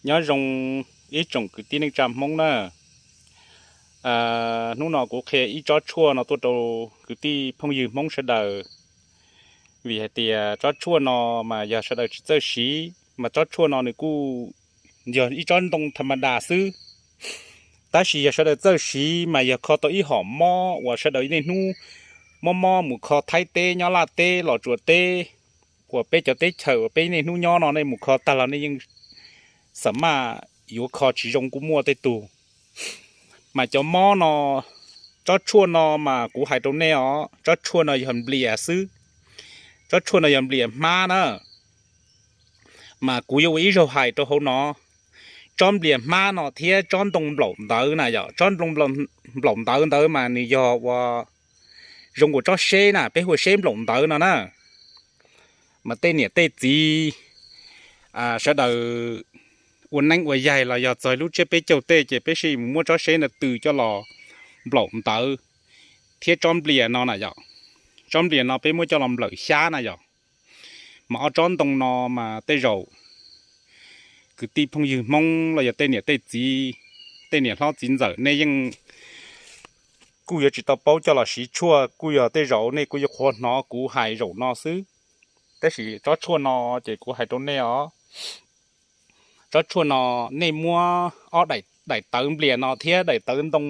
Nyob zoo ib tsoom kwv tij neej tsa Hmoob na. Hnub no kuv qhia ib tsob tshuaj no tuaj rau kwv tij phooj ywg Hmoob sawv daws, vim hais tias tsob tshuaj no mas yog sawv daws tsis txawj siv, mas tsob tshuaj no nws kuj yog ib tsob ntoo tha ma das xwb, tab sis yog sawv daws txawj siv mas yog kho tau ib hom mob uas sawv daws niaj hnub mob mob mus kho Thaib teb, Nyab Laj teb, Los Tsuas teb, uas peb cov teb chaws uas peb niaj hnub nyob no nej mus kho tag los nej yeej xam maj yuav kho tsis zoo kuj muaj tej tug. Mas cov mob no, tsob tshuaj no mas kuv hais rau nej os, tsob tshuaj no yog nplias xwb. Tsob tshuaj no yog nplias hmab na. Mas kuv yuav ua ib zaug hais rau hauv no, tsob nplias hmab no thiab tsob ntoo nplaum ntawv na yom, tsob ntoo nplaum ntawv ntawd mas nws yog ua zoo ua tsob seb na, peb hu ua seb nplaum ntawv no na. Mas tej niam tej txiv sawv daws ua neeb ua yaig los yog txog lub tsiab peb caug tej ces peb sib mus muab tsob seb no tws coj los nplaum ntawv thiab tsob nplias no na yom. Tsob nplias no peb muab coj los nplawm xyab na yom. Mas ob tsob ntoo no mas tej zaum kwv tij phooj ywg Hmoob los yog tej niam tej txiv, tej niam hlob txiv ntxawm nej yeej kuj yuav tsis tau paub coj los siv tshuaj, kuj yog tej zaum nej kuj yuav qhuav hnov kuv hais zaum no xwb. Tab sis tsob tshuaj no ces kuv hais rau nej os, tsob tshuaj no nej muab ob daim tawv nplias no thiab daim tawv ntoo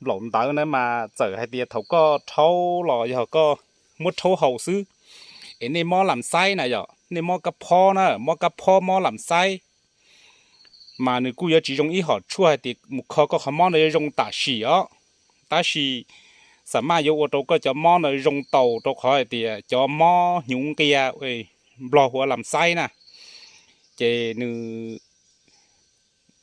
nplaum ntawv na mas txawm hais tias thaum koj rhaub los yog koj muab rhaub haus xwb, es nej mob lam xaib na yom, nej mob kab phob na, mob kab phob mob lam xaib, mas nws kuj yuav tsis zoo ib hom tshuaj hais tias mus kho koj qhov mob no yuav zoo tam sim os. Tab sis xam maj yuav ua rau koj cov mob no zoo tau rau qhov hais tias cov mob hnyuv nqia, Nplog hu ua lam xaib na, ces nws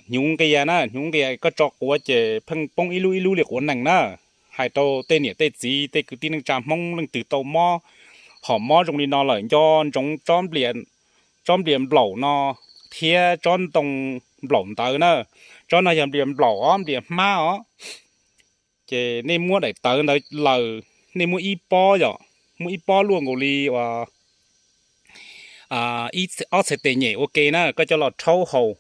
hnyuv nqia na, hnyuv nqia koj tso quav ces pheej poob ib lub ib lub li quav nees na. Hais rau tej niam tej txiv tej kwv tij neej tsa Hmoob leej twg tau mob hom mob zoo li no lawm nco ntsoov tsob nplias nplaum no thiab tsob ntoo nplaum ntawv na. Tsob no yog nplias nplaum os, nplias hmab os. Ces nej muab daim tawv ntawd laws, nej muab ib pob yom, muab ib pob luaj nkaus li uas ob txhais tes nyem ua ke na, koj coj los rhaub haus.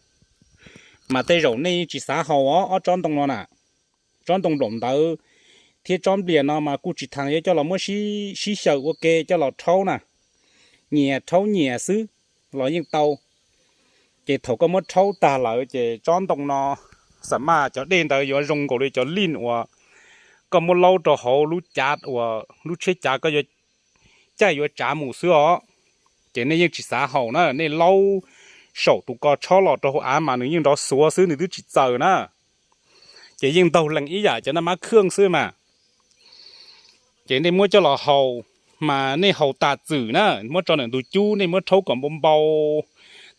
Mas tej zaum nej tsis xav haus os ob tsob ntoo no na. Tsob ntoo nplaum ntawv thiab tsob nplias no mas kuj tsis tas yuav coj los muab sib xyaw ua ke coj los rhaub na, nyias rhaub nyias xwb los yeej tau. Ces thaum koj muab rhaub tag lawm ces tsob ntoo no xam maj cov dej ntawd yuav zoo nkaus li cov lij uas koj muab laub rau hauv lub cav uas lub tsheb cav koj yuav caij yuav tsav mus xwb os. Ces nej yeej tsis xav haus na, nej laub saum tus ko tshob los rau hauv av mas nws yeej nrov xuav xwb, nws twb tsis txaws na. Ces yeej ntaug lees ib yam cov naj mab khwj xwb mas. Ces nej muab coj los haus, mas nej haus tas txwm na, muab tso ntawm ntug cub, nej muab rhaub kom npau npau.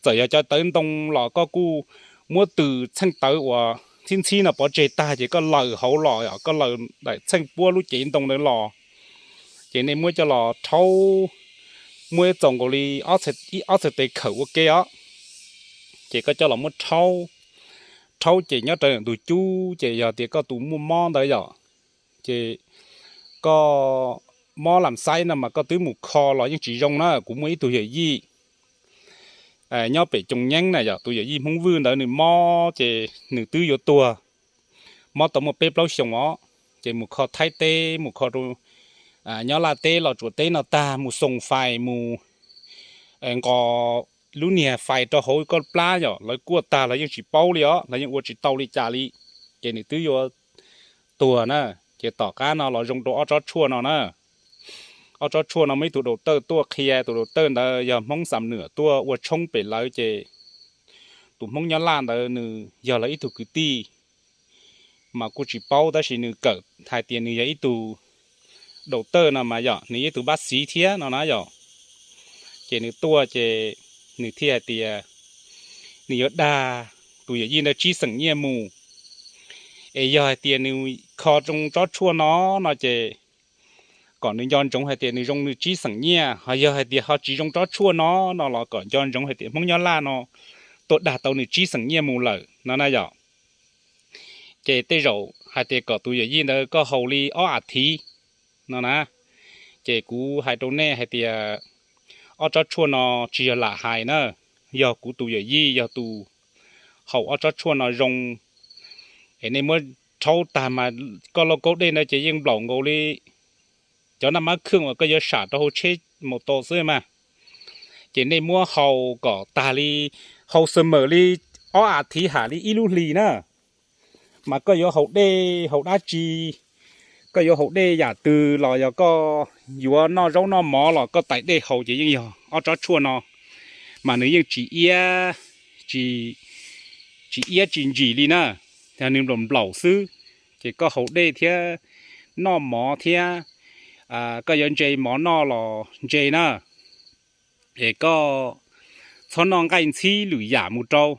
Txawm yog cov tawv ntoo los koj kuj muab tws txheej tawv uas ntxhib ntxhib no pov tseg tag ces koj laws hauv los, koj laws daim txheej puab lub cev ntoo ntawd los. Ces nej muab coj los rhaub, muab txaus nkaus li ob txhais tes khawm ua ke os. Ces koj coj los muab rhaub, rhaub ces nyob raws ntug cub, ces yog tias koj tus muaj mob ntawd yom, ces koj mob lam xaib no mas koj twb mus kho los yeej tsis zoo na. Kuv muaj ib tug yawm yij nyob pem Coom Nyeeb na yom, tus yawm yij Hmoob Vwj ntawd nws mob ces nws twb yuav tuag, mob tau muaj peb plaub xyoos os. Ces mus kho Thaib teb, mus kho rau Nyab Laj teb, Los Tsuas teb no tag, mus xoo fais, mus nqos lub niag fais rau hauv koj plab yom, lawv kuaj tag los yeej tsis paub li os, los yeej ua tsis tau li cas li. Ces nws twb yuav tuag na. Ces tom qab no los zoo rau ob tsob tshuaj no na. Ob tsob tshuaj no muaj ib tug daus tawj tuaj qhia, tus daus tawj ntawd yog Hmoob Xam Nwam tuaj ua tshoob pem lawv ces tus Hmoob Nyab Laj ntawd nws yog lawv ib tug kwv tij, mas kuj tsis paub tab sis nws kawm hais tias nws yog ib tug daus tawj no mas yom, nws yog ib tug pab xiv thiab no na yom. Ces nws tuaj ces nws thiaj hais tias nws yuav dag tus yawm yij ntawd tsib xeem nyiaj mus, es yog hais tias nws kho zoo tsob tshuaj no no ces kom nws nco ntsoov hais tias nws zoo nws tsib xeem nyiaj, ho yog hais tias ho tsis zoo tsob tshuaj no no los kom nco ntsoov hais tias Hmoob Nyab Laj no tuaj dag tau nws tsib xeem nyiaj mus lawm no na yom. Ces tej zaum hais tias kom tus yawm yij ntawd koj haus li ob as thiv no na. Ces kuv hais rau nej hais tias ob tsob tshuaj no tsis yog lam hais na, yog kuv tus yawm yij, yog tus haus ob tsob tshuaj no zoo. Es nej muab rhaub tag mas koj lauj kaub dej no ces yeej nplaum nkaus li cov naj mab khwj uas koj yuav sam rau hauv tsheb maus taus xwb mas. Ces nej muab haus kom tag li, haus xwm mam li ob as thiv ham li ib lub hlis na. Mas koj yuav haus dej haus dab tsi, koj yuav haus dej yam twg los yog koj yuav noj zaub noj mov los koj tais dej haus ces yeej yog ob tsob tshuaj no. Mas nws yeej tsis iab, tsis, tsis iab tsis ntsim li na, nws nplaum nplaum xwb. Ces koj haus dej thiab noj mov thiab, koj yuav ntse mov noj los ntse na, es koj txhob noj nqaij ntxhib lwm yam mus rau.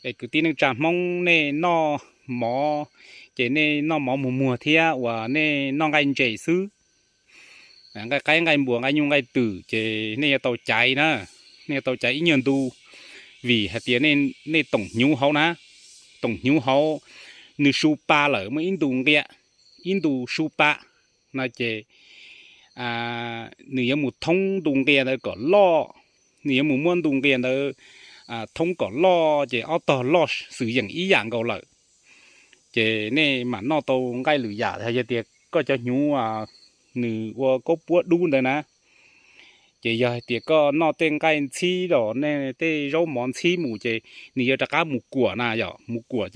Es kwv tij neej tsa Hmoob nej noj mov, ces nej noj mov muag muag thiab uas nej noj nqaij ntses xwb. Nqaij qaib nqaij npua nqaij nyuj nqaij twm ces nej yuav tau caiv na, nej yuav tau caiv ib nyuag ntu, vim hais tias nej toom hnyuv hauv na, toom hnyuv hauv nws su pa lawm muaj ib ntu nqia, ib ntu su pa no ces nws yuav mus thoob ntu nqia ntawd kom loj, nws yuav mus muab ntu nqia ntawd thoob kom loj ces ob tog loj xwm yeem ib yam nkaus lawm. Ces nej mam noj tau nqaij lwm yam, yog tias koj cov hnyuv nws ua kaub puab dub ntawd na. Ces yog hais tias koj noj tej nqaij ntxhib los nej tej zaub mov ntxhib mus ces nws yuav rov qab mus kuam na yom, mus kuam,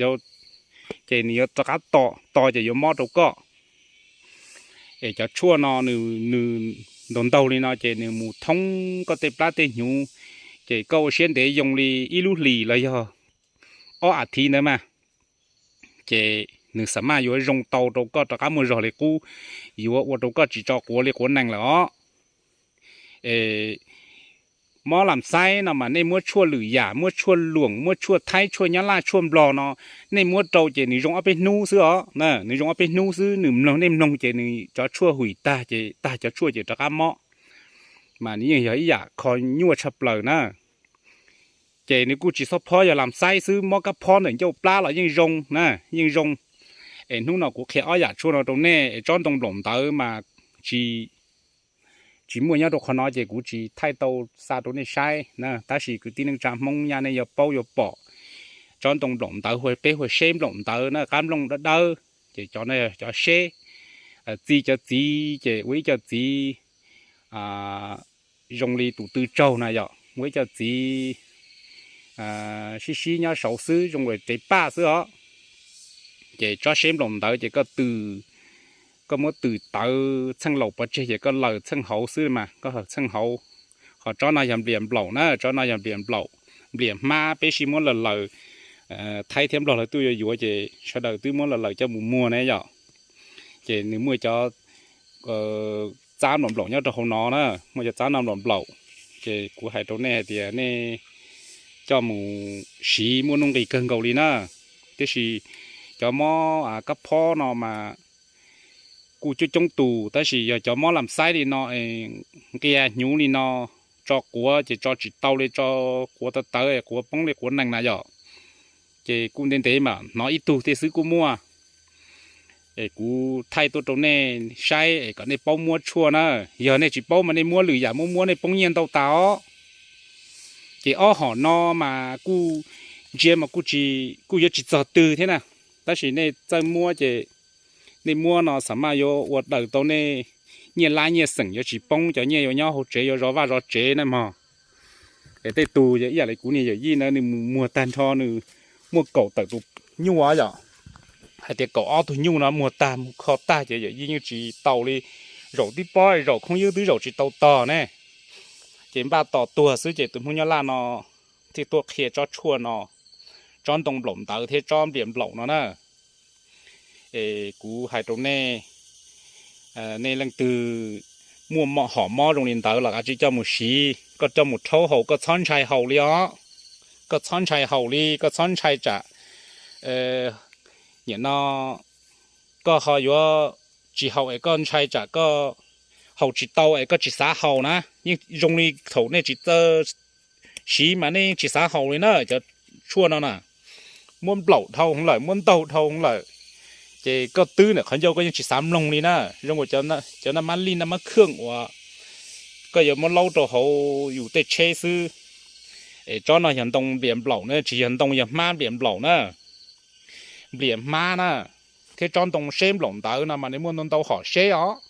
ces nws yuav rov qab to, to ces yuav mob rau koj. Es cov tshuaj no nws ntaug ntaug li no ces nws mus thoob koj tej plab tej hnyuv, ces koj ua siab ntev yoo li ib lub hlis los yog ob as thiv ntawd mas, ces nws xam maj yuav zoo tau rau koj rov qab muaj zog li qub, yuav ua rau koj tsis tso quav li quav nees lawm os. Es mob lam xaib no mas nej muab tshuaj lwm yam, muab tshuaj luam, muab tshuaj thaib, tshuaj nyab laj, tshuaj nplog no, nej muab rau ces nws zoo ob peb hnub xwb os, nws zoo ob peb hnub xwb, nws mloog, nej mloog ces nws cov tshuaj hwm tag ces tag cov tshuaj ces rov qab mob. Mas nws yeej yog ib yam kho nyuaj tshaj plaws na. Ces nws kuj tsis txhob phob, yog lam xaib xwb, mob kab phob ntawm ncauj plab los yeej zoo na, yeej zoo. Es hnub no kuv qhia ob yam tshuaj no rau nej, es tsob ntoo nplaum ntawv mas tsis, tsis muaj nyob rau qhov no ces kuv tsis thaij tau xa rau nej saib na, tab sis kwv tij neej tsa Hmoob nyaj nej yuav paub yuav pom. Tsob ntoo nplaum ntawv hu, peb hu seb nplaum ntawv na, qab nplooj dawb dawb, ces cov no cov seb. Txi cov txiv ces ua ib co txiv zoo li tus tw tsaug na yom, ua ib co txiv sib sib nyob saud xwb, zoo li tev paj xwb os. Ces tsob seb nplaum ntawv ces koj tws, koj muab tws tawv txheej laus pov tseg ces koj laws txheej hauv xwb mas, koj laws txheej hauv. Ho tsob no yog nplias nplaum na, tsob no yog nplias nplaum, nplias hmab, peb sib muab laws laws, Thaib thiab Nplog lawv twb yuav yuav ces sawv daws twb muab laws laws coj mus muag ne yom. Ces nws muaj cov txab nplaum nplaum nyob rau hauv no na, muaj cov txab no nplaum nplaum. Ces kuv hais rau nej hais tias nej coj mus siv muaj nuj nqis kawg nkaus li na. Tiam sis cov mob kab phob no mas kuj coob coob tus, tab sis yog cov mob lam xaib li no, nqia hnyuv li no, tso quav ces tso tsis tau li, tso quav tawv tawv, quav poob li quav nees na yom. Ces kuj ntev ntev mas hnov ib tug tej xwb kuj muaj. Es kuv thaij tuaj rau nej saib es kom nej paub muab tshuaj na. Yog nej tsis paub mas nej muab lwm yam muab muab nej poob nyiaj ntau tas os. Ces ob hom no mas kuj ntsia mas kuj, kuj yuav tsis txog twg thiab na. Tab sis nej txawj muab ces nej muab no xam maj yuav ua daws tau nej nyiaj lab nyiaj xeem, yuav tsis poob, cov nyiaj yuav nyob hauv tsev, yuav zov vaj zov tsev na mog. Es tej tus yog ib yam li kuv niag yawm yij ntawd, nws mus muag tag nrho nws muaj kaum tawm tus nyuj yom. Hais tias kaum ob tug nyuj no muag tag mus kho tag ces yawm yij yeej tsis tau li, zaum tib pob zaum khoob ywb twb zaum tsis tau tog ne. Ces npaj tos tuag xwb ces tus Hmoob Nyab Laj no thiaj tuaj qhia tsob tshuaj no, tsob ntoo nplaum ntawv thiab tsob nplias nplaum no na. Es kuv hais rau nej, nej leej twg muaj hom mob zoo li ntawd los kav tsij coj mus siv, koj coj mus rhaub haus, koj txhob ntshai haus li os. Koj txhob ntshai haus li, koj txhob ntshai tsam nim no koj ho yuav tsis haus es koj ntshai tsam koj haus tsis tau es koj tsis xav haus na. Yeej zoo li thaum nej tsis txawj siv mas nej yeej tsis xav haus li na. Cov tshuaj no na, muab nplaum dhau hwv lawm, muab ntaug dhau hwv lawm, ces koj twb ntawm qhov ncauj koj yeej tsis xav mloog li na. Zoo ua cov naj mab lij naj mab khwj uas koj yuav muab laub rau hauv yus tej tsheb xwb. Es tsob no yog ntoo npliam nplaum na, tsis yog ntoo, yog hmab npliam nplaum na, npliam hmab na, thiab tsob ntoo seb nplaum ntawv no mas nws muaj ntau ntau hom seb os.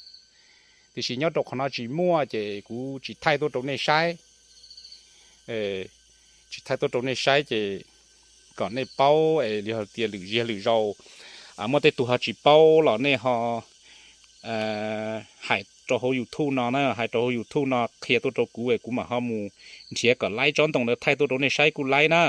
Tiam sis nyob rau qhov no tsis muaj ces kuv tsis thaij tuaj rau nej saib. Tsis thaij tuaj rau nej saib ces kom nej paub es yog tias lwm ziag lwm zaus muaj tej tug ho tsis paub los nej ho hais rau hauv YouTube no na, hais rau hauv YouTube no qhia tuaj rau kuv es kuv mam ho mus nrhiav kom laib tsob ntoo ntawd thaij tuaj rau nej saib kuj laib na.